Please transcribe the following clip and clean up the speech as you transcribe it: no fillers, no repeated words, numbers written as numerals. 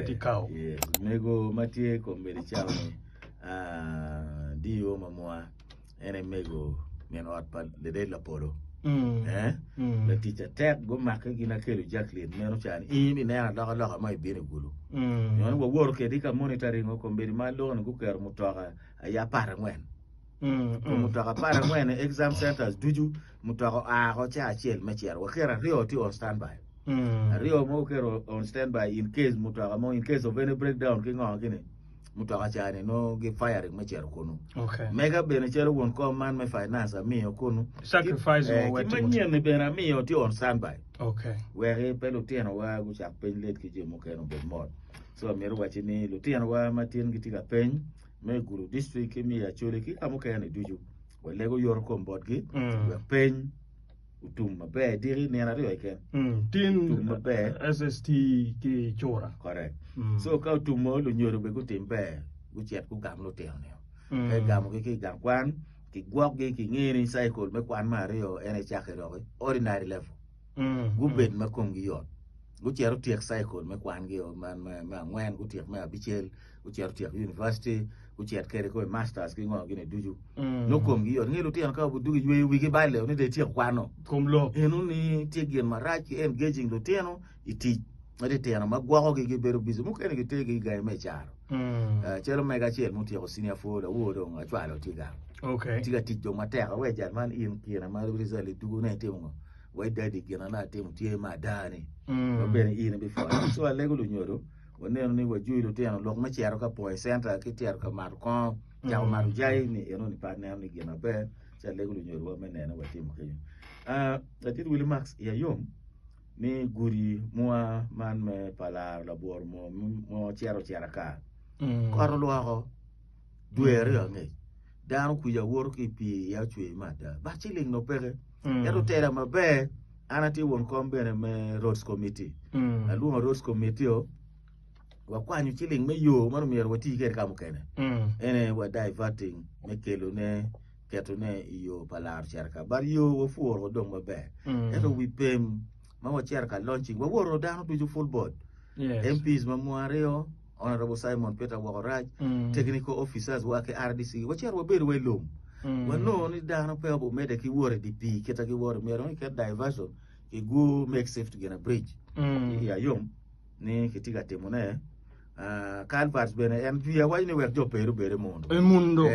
tye kao. Yes, mego ma tye kombeddi cawa-ni ah, DO ma mwa en aye mego min ot pa Leded Lapolo. Eh? Latic atek gumake gin akelo Jacqueline meno ca-ni in ineno alokaloka ma ibino i Gulu. Nyo ni wawoto kwedi ka monitoring kombeddi ma aloko ni guketo mutoka aye aparangwen. Kom mutoka aparangwen i exam centers ducu mutoka oa oko ca acel me cito waketo aryo tye on standby. Aryo ma waketo on standby in case mutoka mo in case of any breakdown ki ngo gini mutoka ca ni nongo gi firing me cito kunu. Okay. Mega bene calo won kom man me finance amiyo kunu. Sacrifice Eh, mo ki wek timo. manyen ni bene amiyo tye on standby. Okay. Weki pe lutinowa gucak peny late ki jo mukene obed mot. So amito wacci ni lutinowa ma tin gitye ka peny me Gulu district ki me Acholi ki ka mukene ducu walego yoto kom botgi wek peny otum maber diki nino aryo keken. Tin Tum maber. SST ki cura. Correct. So ka otumo lunyodo bene gutim ber gucit gugam lutino nio. Ka igamogi ki i gang kwan kigwokgi kinge ni cycle me kwan me aryo en aye cake doki ordinary level. Gubed ma komgi yot. Gucit otyek cycle me kwangi o man me angwen gutyek me abicel gucit otyek university gucit kede kong i masters ki ngo gini ducu nongo komgi yot. Inge lutino ka dwogo iyweyo wigi balle ni dong ityeko kwano. Kom lok. Eno ni tye gin marac ki engaging lutino i tic ma titino ma gwokogi gibedo busy mukene gitegi i gangi me caro. Calo mego acel mutyeko senior four lawor dong acwalo tye gang. Okay. Tye ka tic dong matek awe jal man in kine ma result idwogo ne itimo ngo wai daddy gin na atimo tye me ada ni ma bene in ibipwoya. So alego lunyodo Waneno ni wajwi lutino lok me cito ka pong i centa ki cito ka mato kongo, cako mato jai ni eno ni pe aneno ni gin maber ci alego lunyodowa me nene watimo kenyo. Ah, ladit Willy Max iya yom ni gudi mua man me pa laro labwor mo mo cito cito aka kot olwoko dwe aryo angec dano kwija woto ki i pii iya ocwer me ada but ciling dong peke ento tela maber An atye won kom bene me Roads Committee. Alwongo Roads Committee o, wakwanyo ciling me yo ma myero wati kwede ka mukene. Ene wa diverting me kelone ketone i yo pa laro cito ka. But yo wapuro dong maber. Ento wi pem ma wacito ka launching, wawoto dano ducu full board. Yes. MPs ma mua aryo, Honourable Simon Peter Wokorac, Technical Officers wa ki RDC, wacito wabedo wa i lum. Wanongo ni dano pe obimedde ki wot i dye pii kita giwoto, myero dong kiket diversion, kigur makeshift gina bridge i Ayom ni kitye ka timone. Culverts bene en jwi awaco ni wek jo Peru obed i mundo. I mundo.